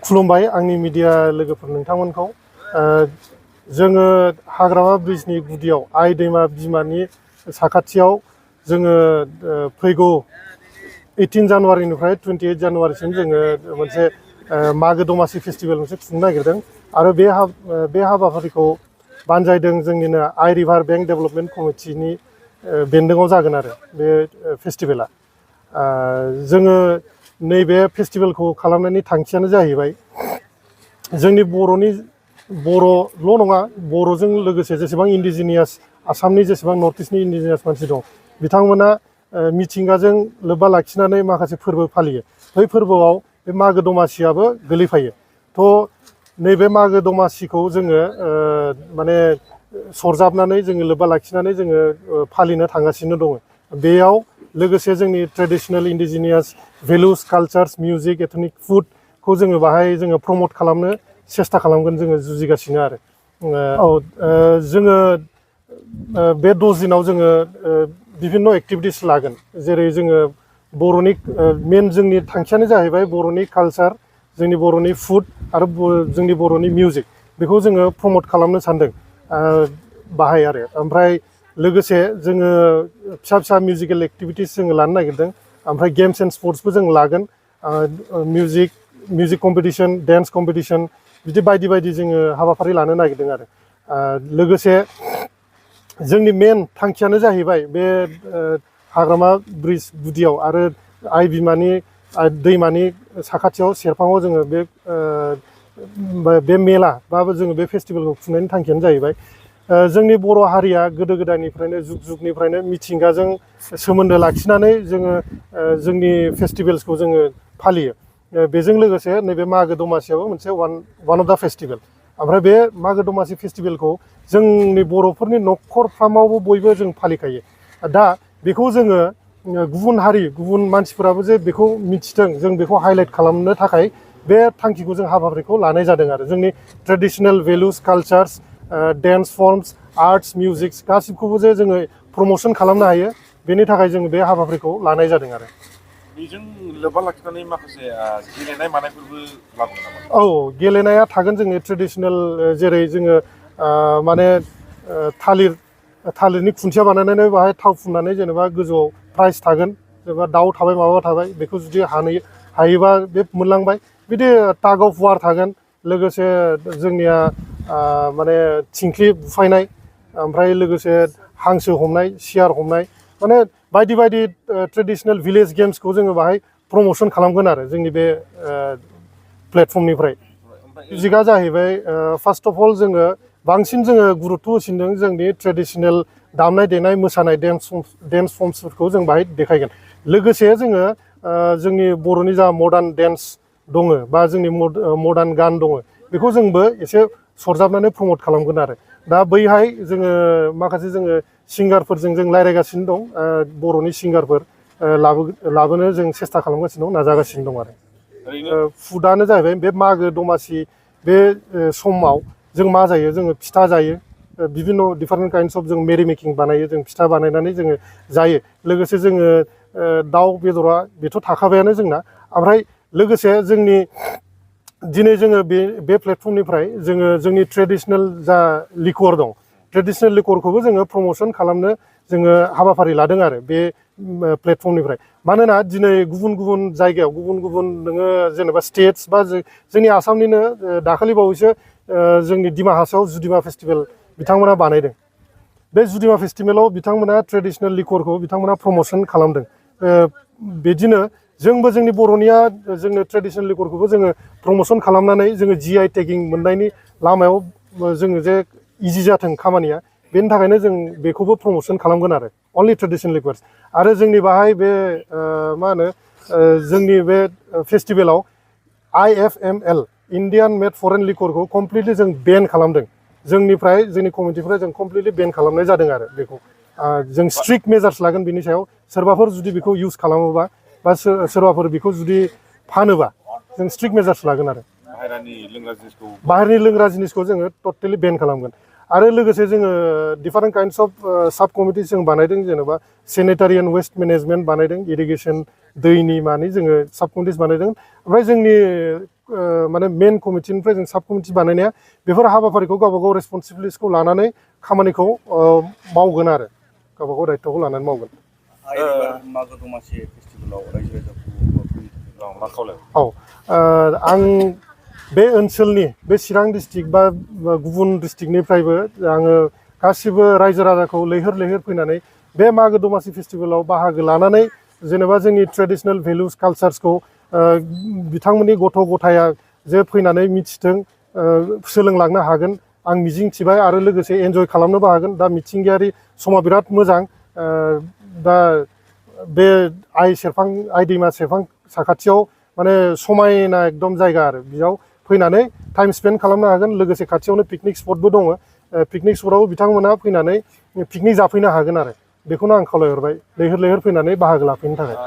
खुलुमबाय आंनि मिडिया लोगोफोर नोंथांमोनखौ जोङो हाग्रामा ब्रिजनि गुदियाव आइ दैमा बिमानि साखाथियाव जोङो फैगौ 18 जानुवारिनिफ्राय 28 जानुवारिसिम जोङो मोनसे मागो दमासि फेस्टिभेल मोनसे खुंनो नागिरदों आरो बे हाबाफारिखौ बानजायदों जोंनिनो आइ रिभार बेंक डेभेलपमेन्ट कमिटिनि बेन्दोङाव जागोन आरो बे फेस्टिभेला जोङो नैबे फेस्टिभेलखौ खालामनायनि थांखियानो जाहैबाय जोंनि बर'ल' नङा बर'जों लोगोसे जेसेबां इन्डिजिनियास आसामनि जेसेबां नर्थ इस्टनि इन्डिजिनियास मानसि दं बिथांमोना मिथिंगाजों लोब्बा लाखिनानै माखासे फोरबो फालियो बै फोरबोआव बे मागो दमासियाबो गोलैफायो थ' नैबे मागो दमासिखौ जोङो माने सरजाबनानै जोङो लोब्बा लाखिनानै जोङो फालिनो थांगासिनो दङ बेयाव लोगोसे जोंनि ट्रेडिशनेल इन्डिजिनियास भेलुस कालचार्स मिउजिक एथनिक फुडखौ जोङो बाहाय जोङो प्रमट खालामनो सेस्था खालामगोन जोङो जुजिगासिनो आरो जोङो बे 10 दिनाव जोङो बिभिन्न एक्टिभिटिस लागोन जेरै जोङो बर'नि मेन जोंनि थांखियानो जाहैबाय बर'नि कालचार जोंनि बर'नि फुड आरो जोंनि बर'नि मिउजिक बेखौ जोङो प्रमट खालामनो सानदों बाहाय आरो ओमफ्राय लोगोसे जोङो फिसा मिउजिकेल एक्टिभिटिस जोङो लानो नागिरदों ओमफ्राय गेम्स एन्ड स्पर्ट्सबो जों लागोन मिउजिक कम्पिटिशन डेन्स कम्पिटिशन बिदि बायदि जोङो हाबाफारि लानो नागिरदों आरो लोगोसे जोंनि मेन थांखियानो जाहैबाय बे हाग्रामा ब्रिज गुदियाव आरो आइ बिमानि दैमानि साखाथियाव सेरफाङाव जोङो बे मेला बा जोङो बे फेस्टिभेलखौ खुंनायनि थांखियानो जाहैबाय जोंनि बर' हारिया गोदो गोदायनिफ्रायनो जुगनिफ्रायनो मिथिंगाजों सोमोन्दो लाखिनानै जोङो जोंनि फेस्टिभेल्सखौ जोङो फालियो बेजों लोगोसे नैबे मागो दमासियाबो मोनसे वान अफ दा फेस्टिभेल ओमफ्राय बे मागो दमासि फेस्टिभेलखौ जोंनि बर'फोरनि न'खरफ्रामावबो बयबो जों फालिखायो दा बेखौ जोङो गुबुन हारि गुबुन मानसिफोराबो जे बेखौ मिथिथों जों बेखौ हाइलाइट खालामनो थाखाय बे थांखिखौ जों हाबाफारिखौ लानाय जादों आरो जोंनि ट्रेडिशनेल भेलुस कालचार्स डेन्स फर्मस आर्ट्स मिउजिक्स गासिबखौबो जे जोङो प्रम'सन खालामनो हायो बेनि थाखाय जोङो बे हाबाफारिखौ लानाय जादों आरो बेजों लोब्बा लाखिनानै माखासे गेलेनाय मानायफोरबो लाबोगोन नामा? औ गेलेनाया थागोन जोंनि ट्रेडिशनेल जेरै जोङो माने थालिरनि खुन्थिया बानायनानै बाहाय थाव फुननानै जेनेबा गोजौआव प्राइज थागोन जेनेबा दाउ थाबाय माबा थाबाय बेखौ जुदि हायोबा बे मोनलांबाय बिदि टाग अफ वार थागोन लोगोसे जोंनिया माने थिंख्लि बुफायनाय ओमफ्राय लोगोसे हांसो हमनाय सियार हमनाय माने बायदि ट्रेडिशनेल भिलेज गेम्सखौ जोङो बाहाय प्रम'सन खालामगोन आरो जोंनि बे प्लेटफर्मनिफ्राय मिउजिकआ जाहैबाय फार्स्ट अफ अल जोङो बांसिन जोङो गुरुत्व होसिनदों जोंनि ट्रेडिशनेल दामनाय देनाय मोसानाय डेन्स फर्मसफोरखौ जों बाहाय देखायगोन लोगोसे जोङो जोंनि बर'नि जा मडार्न डेन्स दङ बा जोंनि मडार्न गान दङ बेखौ जोंबो एसे सरजाबनानै प्रमट खालामगोन आरो दा बैहाय जोङो माखासे जोङो सिंगारफोरजों जों रायज्लायगासिनो दं बर'नि सिंगारफोर लाबोनो जों सेस्था खालामगासिनो दं नाजागासिनो दं आरो फुडआनो जाहैबाय बे मागो दमासि बे समाव जों मा जायो जोङो फिथा जायो बिभिन्न डिफारेन्ट काइन्डस अफ जों मेरि मेकिं बानायो जों फिथा बानायनानै जोङो जायो लोगोसे जोङो दाउ बेदरा बेथ' थाखाबायानो जोंना ओमफ्राय लोगोसे जोंनि दिनै जोङो बे प्लेटफर्मनिफ्राय जोङो जोंनि ट्रेडिशनेल जा लिकुवर दं ट्रेडिशनेल लिकुवरखौबो जोङो प्रम'सन खालामनो जोङो हाबाफारि लादों आरो बे प्लेटफर्मनिफ्राय मानोना दिनै गुबुन जायगायाव गुबुन नोङो जेनेबा स्टेट्स बा जोंनि आसामनिनो दाखालि बावैसो जोंनि डिमा हासाव जुदिमा फेस्टिभेल बिथांमोना बानायदों बे जुदिमा फेस्टिभेलाव बिथांमोना ट्रेडिशनेल लिकुवरखौ बिथांमोना प्रम'सन खालामदों बिदिनो जोंबो जोंनि बर'निया जोंनो ट्रेडिशनेल लिकुवरखौबो जोङो प्रम'सन खालामनानै जोङो GI टेगिं मोननायनि लामायाव जोङो जे इजि जाथों खामानिया बेनि थाखायनो जों बेखौबो प्रम'सन खालामगोन आरो अनलि ट्रेडिशनेल लिकुवरस आरो जोंनि बाहाय बे मा होनो जोंनि बे फेस्टिभेलाव IFML इन्डियान मेड फरेन लिकुवरखौ कमप्लिटलि जों बेन खालामदों जोंनि कमिटिनिफ्राय जों कमप्लिटलि बेन खालामनाय जादों आरो बेखौ जों स्ट्रिक्ट मेजार्स लागोन बिनि सायाव सोरबाफोर जुदि बेखौ इउज खालामोबा बा सोरबाफोर बेखौ जुदि फानोबा जों स्ट्रिक्ट मेजार्स लागोन आरो बाहेरनि लोंग्रा जिनिसखौ जोङो टटेलि बेन खालामगोन आरो लोगोसे जोङो डिफारेन्ट काइन्डस अफ साब कमिटिस जों बानायदों जेनेबा सेनिटारि एन्ड वेस्ट मेनेजमेन्ट बानायदों इरिगेसन दैनि माने जोङो साब कमिटिस बानायदों ओमफ्राय जोंनि माने मेन कमिटिनिफ्राय जों साब कमिटि बानायनाया बेफोर हाबाफारिखौ गावबा गाव रेसपन्सिबिलिटिखौ लानानै खामानिखौ मावगोन आरो गावबा गाव दायित्वखौ लानानै मावगोन। मागो दमासि फेस्टिभेलाव रायजो राजाखौ मा खावलाय? औ आं बे ओनसोलनि बे चिरां डिस्ट्रिक्ट बा गुबुन डिस्ट्रिक्टनिफ्रायबो आङो गासिबो रायजो राजाखौ लैहोर लैहोर फैनानै बे मागो दमासि फेस्टिभेलाव बाहागो लानानै जेनेबा जोंनि ट्रेडिसनेल भेलुस कालचार्सखौ बिथांमोननि गथ' गथाया जे फैनानै मिथिथों सोलोंलांनो हागोन आं मिजिंथिबाय आरो लोगोसे एन्जय खालामनोबो हागोन। दा मिथिंगायारि समा बिराद मोजां दा बे आइ दैमा सेरफां साखाथियाव माने समायना एकदम जायगा आरो बेयाव फैनानै टाइम स्पेन्ड खालामनो हागोन। लोगोसे खाथियावनो पिकनिक स्पटबो दङ। पिकनिक स्पटआव बिथांमोना फैनानै पिकनिक जाफैनो हागोन आरो बेखौनो आं खावलायहरबाय लैहोर लैहोर फैनानै बाहागो लाफैनो थाखाय।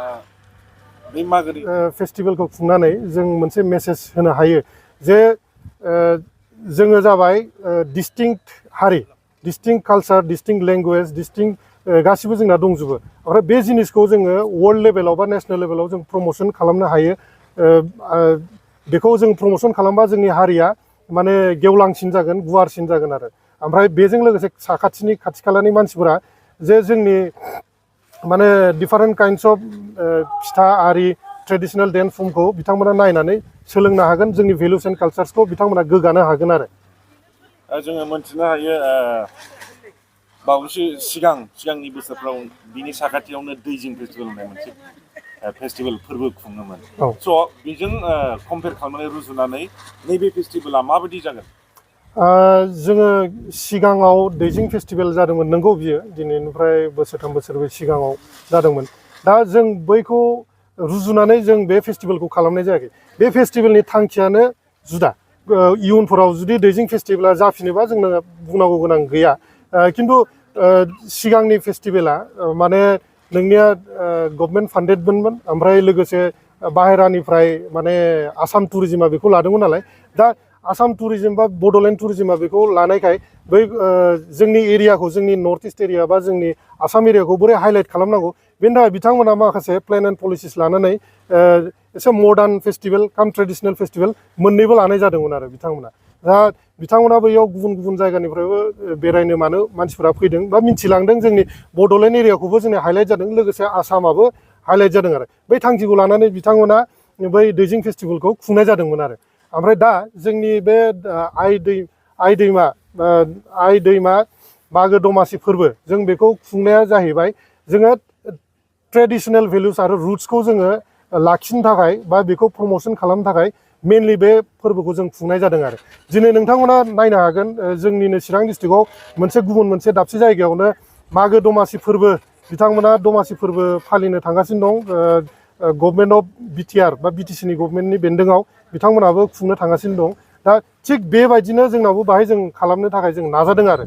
बे मागोनि फेस्टिभेलखौ खुंनानै जों मोनसे मेसेज होनो हायो जे जोङो जाबाय डिस्टिंक्ट हारि, distinct culture, distinct language, distinct गासिबो जोंना दंजोबो। ओमफ्राय बे जिनिसखौ जोङो वर्ल्ड लेभेलाव बा नेसनेल लेभेलाव जों प्रम'सन खालामनो हायो। बेखौ जों प्रम'सन खालामबा जोंनि हारिया माने गेवलांसिन जागोन, गुवारसिन जागोन आरो ओमफ्राय बेजों लोगोसे साखाथिनि खाथि खालानि मानसिफोरा जे जोंनि माने डिफारेन्ट काइन्डस अफ फिथा आरि ट्रेडिसनेल डेन्स फर्मखौ बिथांमोना नायनानै सोलोंनो हागोन। जोंनि भेलुस एन्ड कालचार्सखौ बिथांमोना गोग्गानो हागोन आरो जोङो मोनथिनो हायो बावैसो सिगांनि बोसोरफ्राव बिनि साखाथियावनो दैजिं फेस्टिभेल होननाय मोनसे फेस्टिभेल फोरबो खुङोमोन। स' बेजों कम्पेयार खालामनानै रुजुनानै नैबे फेस्टिभेला माबायदि जागोन? जोङो सिगाङाव दैजिं फेस्टिभेल जादोंमोन नंगौ बियो दिनैनिफ्राय बोसोरथाम बोसोरब्रै सिगाङाव जादोंमोन। दा जों बैखौ रुजुनानै जों बे फेस्टिभेलखौ खालामनाय जायाखै। बे फेस्टिभेलनि थांखियानो जुदा। इयुनफोराव जुदि दैजिं फेस्टिभेला जाफिनोबा जोंनो बुंनांगौ गोनां गैया। खिन्थु सिगांनि फेस्टिभेला माने नोंनिया गभर्नमेन्ट फान्डेडमोन ओमफ्राय लोगोसे बाहेरानिफ्राय माने आसाम टुरिजिमा बेखौ लादोंमोन नालाय। दा आसाम टुरिजिम बा बड'लेण्ड टुरिजिमा बेखौ लानायखाय बै जोंनि एरियाखौ जोंनि नर्थ इस्ट एरिया बा जोंनि आसाम एरियाखौ बोरै हाइलाइट खालामनांगौ बेनि थाखाय बिथांमोना माखासे प्लेन एन्ड पलिसिस लानानै एसे मडार्न फेस्टिभेल काम ट्रेडिसनेल फेस्टिभेल मोननैबो लानाय जादोंमोन आरो बिथांमोना। दा बिथांमोना बैयाव गुबुन गुबुन जायगानिफ्रायबो बेरायनो मानो मानसिफोरा फैदों बा मिथिलांदों। जोंनि बड'लेण्ड एरियाखौबो जोंनि हाइलाइट जादों, लोगोसे आसामाबो हाइलाइट जादों आरो बै थांखिखौ लानानै बिथांमोना बै दैजिं फेस्टिभेलखौ खुंनाय जादोंमोन आरो ओमफ्राय दा जोंनि बे आइ दैमा मागो दमासि फोरबो जों बेखौ खुंनाया जाहैबाय जोङो ट्रेडिसनेल भेलुस आरो रुट्सखौ जोङो लाखिनो थाखाय बा बेखौ प्रम'सन खालामनो थाखाय मेनलि बे फोरबोखौ जों खुंनाय जादों आरो दिनै नोंथांमोना नायनो हागोन जोंनिनो चिरां डिस्ट्रिक्टआव मोनसे दाबसे जायगायावनो मागो दमासि फोरबो बिथांमोना दमासि फोरबो फालिनो थांगासिनो दं। गभर्नमेन्ट अफ बिटिआर बा बिटिसिनि गभर्नमेन्टनि बेन्दोङाव बिथांमोनाबो खुंनो थांगासिनो दं। दा थिग बेबायदिनो जोंनावबो बाहाय जों खालामनो थाखाय जों नाजादों आरो